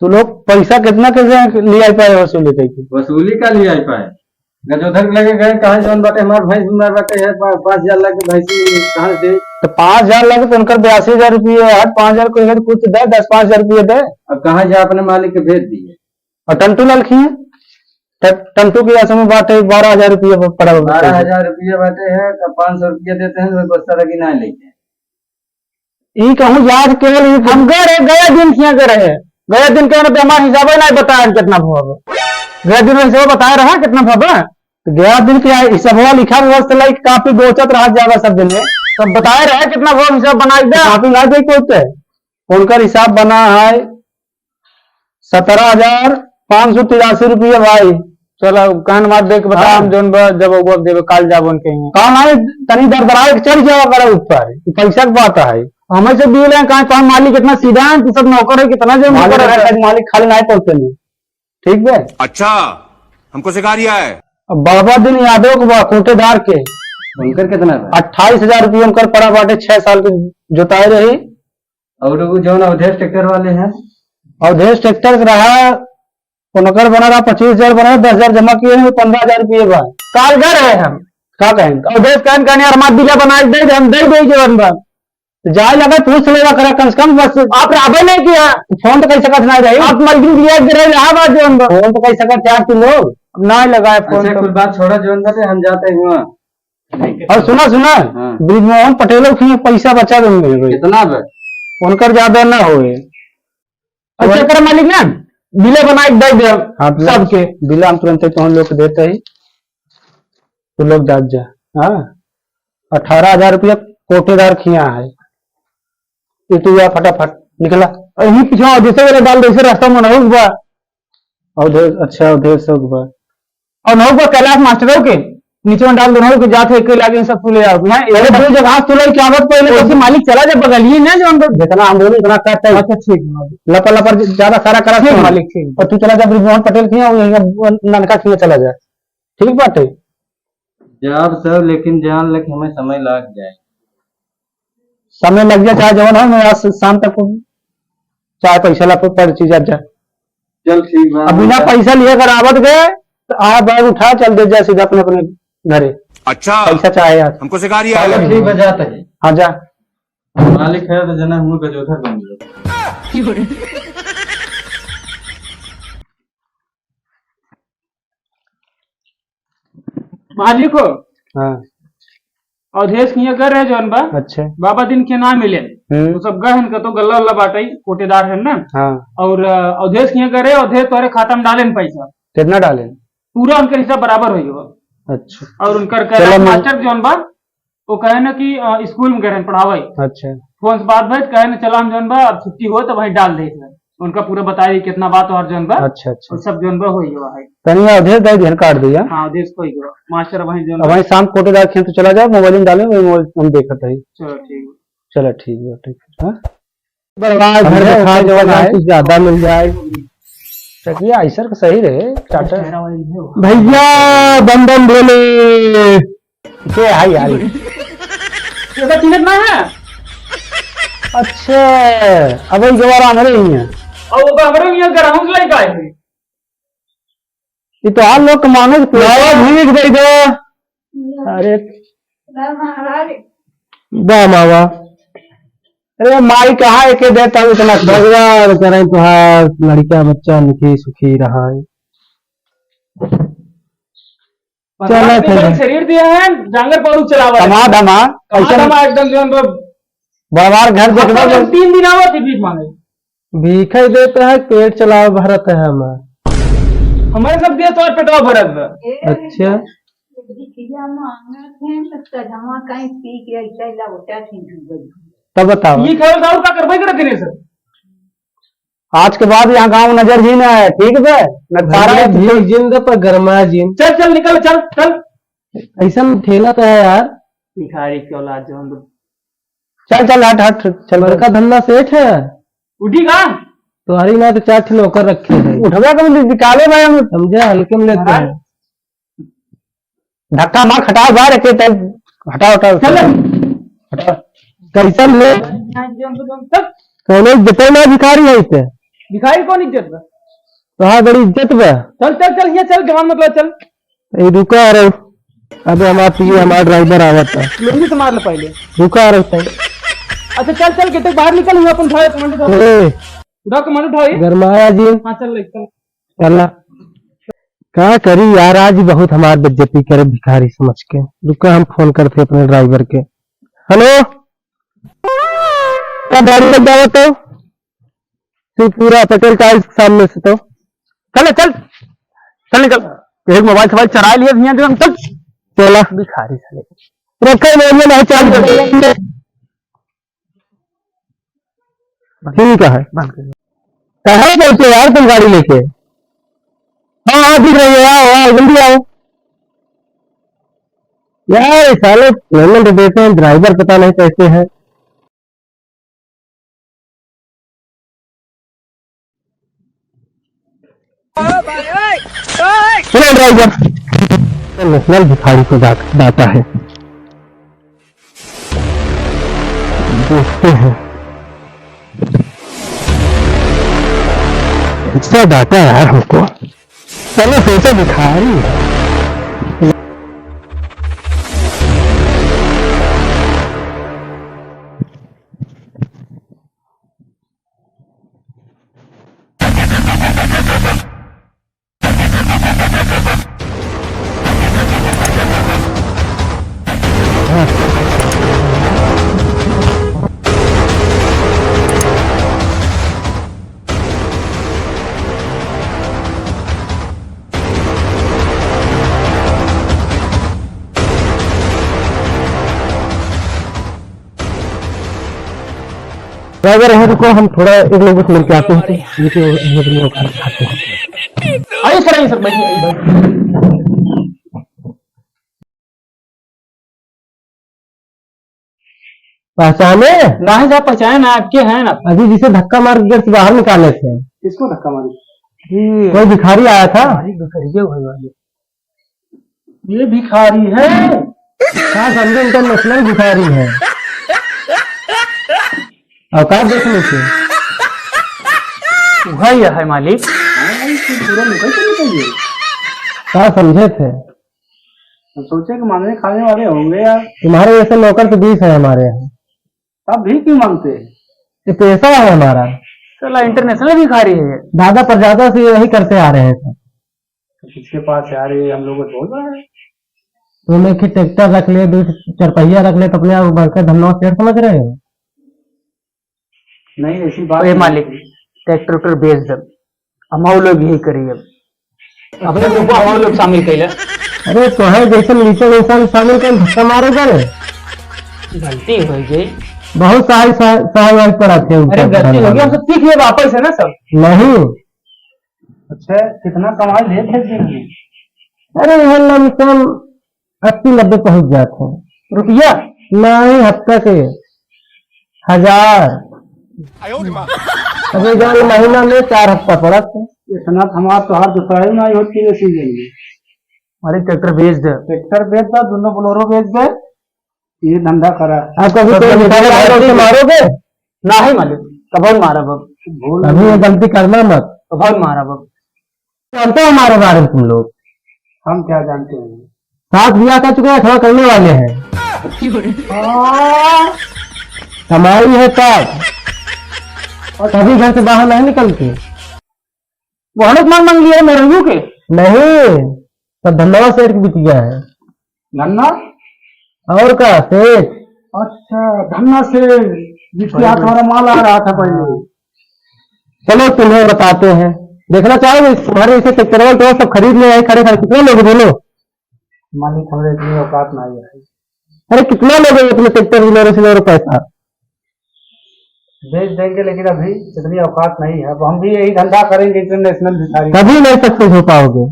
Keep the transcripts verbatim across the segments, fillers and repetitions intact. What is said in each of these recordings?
तू लोग पैसा कितना के लियाइ पाए वसूली कइके? वसूली का लियाइ पाए? गजोधर के लगे गए, कहा जौन बाटे हमार भैंस बीमार बाटे है, पा-, पाँच हजार लाख के भैंसी कहाँ से दे? तो पाँच हजार लाख तो उनकर बयासी हजार रुपये है, पाँच हजार को कुछ दे, दस पाँच हजार रुपये दे। अब कहाँ जा अपने मालिक के भेज दिए। और टंटू लाल खिए? ट-, टंटू के यहाँ समय बाटे बारह हजार रुपये पड़ा हुआ। बारह हजार रुपये बाटे है, तब पाँच सौ रुपये देते हैं, तो बस्ता लगी ना लेके। ई कहूँ याद केवल ई हम गए रहे, गया दिन किया गए रहे। गया दिन के ना हमार हिसाब नहीं बताया कितना भवा। गया दिन हिसाब बताया रहा कितना भवा। तो गया दिन के हिसाबवा लिखा हुआ से लाइक कापी गोचत रहा जावा सब दिन में। तो बताया रहा कितना भवा हिसाब बनाई दे। कापी ना दे के होते। उनकर हिसाब बना है सत्रह हजार पाँच सौ तिरासी रुपये भाई। चला, कान मार देख बता, हाँ। हम जौन बा, जब वो देवे, काल जाब उनके यहाँ। काल आए, तनी दरदराए के चढ़ जावा करे ऊपर, ई पैसा के बात है। हमें से बिल है, कहाँ, कहाँ मालिक इतना सीधा है, तू सब नौकर है, कितना जौन मालिक नौकर है, है। मालिक खाली ना पहुँचे नहीं, ठीक बे? अच्छा, हमको सिखा रिया है। अब बाबा दिन यादव के बा, कोटेदार के। उनकर कितना बा? अट्ठाईस हजार रुपये उनकर पड़ा बाटे, छह साल के जोताए रही। और वो जौन अवधेश ट्रैक्टर वाले हैं? अवधेश ट्रैक्टर के रहा, उनकर बना रहा पच्चीस हजार बना, दस हजार जमा किए हैं, पन्द्रह हजार रुपये बा। काल गए रहे हम। का कहें? अवधेश कहन, कहन, "यार, हमार बिला बना के दे दे, हम दे दे जवन बा।" तो जाए लगे, पूछ लेवा करा, कम से कम बस। आप रहबे नहीं किया। फोन तो कइसे कट नहीं रही। आप मलकिन बिया के रहे, इलाहाबाद जवन बा। फोन तो कइसे कट यार तू लोग? अब ना लगाए फोन अच्छा, तो। कुल बात छोड़ा, जवन बाटे, हम जाते हैं वहाँ। और सुना, सुना, हाँ। बृजमोहन पटेलो के पैसा बचा देंगे भाई। कितना बा? उनकर ज्यादा ना होए। अच्छा, तो कर मालिक ना, बिले बना के दे दे हाँ, बिला, सबके। बिला हम तुरंत तोहन लोग के देते ही, तू लोग जात जा। हाँ, अठारह हजार रुपया कोटेदार खिया है। ये तू जा फटाफट निकला। और यही पीछे जैसे वाला डाल दे, इसे रास्ता में नहुक बा। अवधेश, अच्छा, अवधेश हो बा। और नहुक बा कैलाश मास्टरों के नीचे में डाल दे, नहुक के जात है, के लागे सब तू ले आओ। मैं अरे, दो जगह तू ले के आवत पहले ओ, तो मालिक चला जा बगलिए ना, जो हम लोग जितना हम बोले उतना करते हैं। अच्छा, ठीक है। लपर लपर ज्यादा सारा करा ठीक, मालिक, ठीक। और तू चला जा ब्रिजमोहन पटेल के यहाँ, वहीं ननका के यहाँ चला जा। ठीक बात है। जाब सब, लेकिन जान ले कि हमें समय लाग जाए। समय लग जाए, चाहे जवन हो, मैं आज शाम तक चाहे पैसा ला पर चीज जा। चल ठीक बा, अब बिना हम पैसा लिए अगर आवत गए, तो आ बैग उठा, चल दे जा सीधा अपने, अपने घरे। अच्छा, पैसा चाहे आज। हमको सिखा रिया है। चलो ठीक बा, जाता है। हाँ, जा। मालिक है तो जना हूँ गजोधर बन गया। मालिक हो। हाँ। अवधेश के यहाँ गए रहे जौन बा। अच्छा। बाबा दिन के ना मिले। हम्म। तो सब गए हैं, तो गल्ला उल्ला बाटे, कोटेदार है ना। हाँ। और, अ, अवधेश के यहाँ गए रहे, अवधेश तोहरे खाता में डाले न पैसा। कितना डाले? पूरा उनकर हिस्सा बराबर हो गया। अच्छा। और उनकर चलो, कैलाश मैं मास्टर जौन बा, वो कहे ना कि, अ, स्कूल में गए रहे पढ़ावे। अच्छा। फोन से बात भइल, कहे ना, "चलो हम जौन बा, अब छुट्टी हो तो वहीं डाल दे।" उनका पूरा बताई कितना बात और जौन बा, अच्छा, अच्छा। और सब जौन बा हो गया है। तनी अवधेश दाई ध्यान काट दिया। हाँ, अवधेश हो गया। मास्टर वहीं जौन अब बा। वहीं शाम कोटेदार खेत चला जाओ, मोबाइल में डाले, वही मोबाइल हम देखत है। चलो ठीक बा। चलो ठीक बा, ठीक है। हाँ? बर्बाद घर समझे? दिखा तो जौन है। कुछ ज्यादा मिल जाए। चकिया ऐसर के सही रहे, चाचा। भैया, बम बम भोले। के है यार? ये तो चिन्हत ना है। अच्छा, अब ये दोबारा हमरे ही है। और वो तो हमरे ही है, ग्राउंड लाइट आए थे। ये तो हाल लोग मानस पूरा भीग दे दो। अरे। बा मावा। अरे माई कहाँ है के देता हूँ इतना? भगवान करें तुहार लड़का बच्चा निकी सुखी रहा है। चला भगवान ने फिर। शरीर दिया है, जांगर पौरुष चलावा है। कमा धमा, कमा ऐसा धमा एकदम जो है बड़वार घर देखना हम तो तीन दिन आवा थी भीख मांगे। भीख ही देता है, पेट चलावा भरत है हमार। हमारे सब दिया तो पेटवा भरत बा। अच्छा। भिखिया मांगत हैं, तो सजवा कहीं पी के ऐसा ही लौटा थी डूबल। तब बताओ। ये खाओ, दारू का करबे करत नहीं सर। आज के बाद यहाँ गाँव नजर ही ना आए, ठीक बे? न तारा भैया, है, भीख जिन दे पर गरमा जिन। चल, चल, निकल, चल, चल। ऐसा में ठेला तो है यार। भिखारी की औलाद जो हम लोग। चल, चल, हट, हट, चल। बड़का धंधा सेठ है। उठी का? तुम्हारी ना तो चार ठे नौकर रखे हैं। उठवा के निकाले भाई हम। समझे, हल्के में लेते हैं। धक्का मार, हटाओ बाहर के तब हटाओ, हटाओ। चल। हटाओ। कैसन ले? कहले जितना ना भिखारी है इसे। भिखारी कौन इज्जत बा? तोहार बड़ी इज्जत बा। चल, चल, चल, हियाँ चल, घमंड मत ला, चल। ए, रुका रहो। अबे हमार पीए, हमार ड्राइवर आवत है। लुंगी से मार ले पहले। रुका रहो तई। अच्छा, चल, चल, गेट के बाहर निकल, हियाँ अपन उठाओ, कमांडो उठाओ। ए। उठाओ, कमांडो उठाओ, ये। गरमाया जी। हाँ, चल, ले, चल। चला। का करी यार, आज बहुत हमार बेइज्जती करे भिखारी समझ के। रुका, हम फोन करते अपने ड्राइवर के। हेलो, का गाड़ी लग जावा तो? तू पूरा पटेल टाइल्स के सामने से तो। चल, चल, चल निकल। एक मोबाइल सोबाइल चुरा लिया भैया, हम चल। चला। भिखारी साले। रखे मोबाइल में नहीं चार्ज। ठीक है। कहाँ चलते हो यार तुम गाड़ी लेके? हाँ, हाँ, दिख रही है, आओ, आओ, जल्दी आओ। यार, ये साले पेमेंट देते हैं, ड्राइवर पता नहीं कैसे है। सुनो ड्राइवर, नेशनल भिखारी को डांट-, डांटा है। देखते हैं, ऐसा डांटा यार हमको। चलो, सोचा भिखारी। ड्राइवर है, रुको, हम थोड़ा एक लोगों से मिलके आते हैं, तो इनके, इनके लिए खाना खाते हैं। आइए सर, आइए सर, बैठिए, आइए, बैठिए। पहचाने? नहीं साहब, पहचाने ना, आपके हैं ना। अभी जिसे धक्का मार के घर से बाहर निकाले थे। किसको धक्का मारी? ये कोई भिखारी आया था। भिखारी, भिखारी, ये भाई वाले। ये भिखारी है। हाँ, समझे, इंटरनेशनल भिखारी है। औकात देख लीजिए। वही है मालिक। हाँ, ये पूरा निकल के निकल गया। क्या समझे थे? हम सोचे कि मांगने खाने वाले होंगे यार। तुम्हारे जैसे नौकर तो बीस है हमारे यहाँ। तब भी क्यों मांगते हैं? ये पेशा है हमारा। साला इंटरनेशनल भिखारी है ये। दादा परदादा से यही करते आ रहे हैं। तो किसके पास यार, ये हम लोग को बोल रहा है? तुम एक ही ट्रैक्टर रख ले, दो चरपहिया रख ले, तो अपने आप को बढ़कर धनवा सेठ समझ रहे हो? नहीं, ऐसी बात ए नहीं। मालिक, ट्रैक्टर उक्टर बेच दे, हम लोग यही करी अब। अपने ग्रुप में हम लोग शामिल कैले। अरे, तोहे जैसे नीचे इंसान शामिल कर धक्का मारे करे। गलती हो गई। बहुत सहाय, सहाय, सहाय पड़ा थे अरे, उनका गलती हो गई, हम सब सीख ले वापस, है ना सर? नहीं। अच्छा, कितना कमाई लेत है दिन में? अरे, यह लमसम अस्सी नब्बे पहुंच जात है। रुपया? नहीं, हफ्ता के हजार। अबे जान, महीना में चार हफ्ता पड़त है। इतना तो हमार तोहार दुसाई नहीं होती है सीजन में। अरे, ट्रैक्टर बेच दे। ट्रैक्टर बेच दे, दोनों बोलेरो बेच दे। ये धंधा करा। आप कभी तो कोई भिखारी आएगा, उसे मारोगे? नहीं मालिक, कभो न मारब अब। भूल अभी ये गलती करना मत। कभो न मारब अब। जानते हो हमारे बारे में तुम लोग? हम क्या जानते हैं? सात ब्याह कर चुके हैं, अठारह करने वाले हैं। हाँ। कमाई है तब, और तभी घर से बाहर नहीं निकलते। वो हनुमान मांग लिया मेरे के? नहीं, सब धनवा सेठ के बिटिया है। धन्ना? और का सेठ? अच्छा, धन्ना सेठ, जिसके हाथ हमारा माल आ रहा था पहले। चलो, तुम्हें बताते हैं, देखना चाहोगे? तुम्हारे इसे ट्रैक्टर वाले तो सब खरीद ले आए, खड़े खड़े कितने लोग, बोलो। मालिक, हमारे इतनी औकात नहीं है। अरे, कितना लोग हैं अपने ट्रैक्टर, बोलेरो, सिलेरो पैसा? बेच देंगे, लेकिन अभी इतनी औकात नहीं है। अब हम भी यही धंधा करेंगे, इंटरनेशनल भिखारी। कभी नहीं सक्सेस हो पाओगे।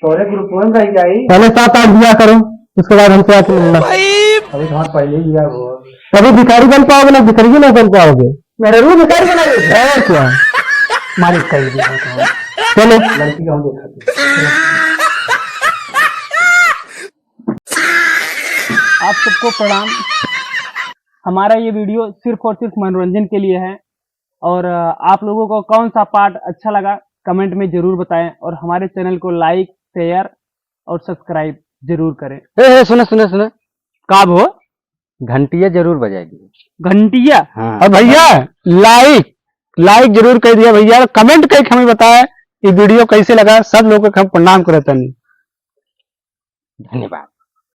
तोरे ग्रुप में रह जाई। पहले सात आठ ब्याह करो, उसके बाद हमसे आके मिलना। अभी तो हमारा पहले ही ब्याह हुआ। कभी भिखारी बन पाओगे ना, भिखारी नहीं बन पाओगे। मेरे रूह भिखारी बना दे। और क्या? मालिक कही दिया तो। चलो। लड़की का हम देखा थे। आप सबको प्रणाम। हमारा ये वीडियो सिर्फ और सिर्फ मनोरंजन के लिए है। और, अ, आप लोगों को कौन सा पार्ट अच्छा लगा, कमेंट में जरूर बताएं और हमारे चैनल को लाइक, शेयर और सब्सक्राइब जरूर करें। ए, ए, सुने, सुने, सुने, का भो? घंटिया जरूर बजाई दिए। घंटिया? हाँ। और भैया, लाइक, लाइक जरूर कर दिया भैया, कमेंट करके हमें बताएं ये वीडियो कैसे लगा, सब लोगों को हम प्रणाम करत हनी। धन्यवाद।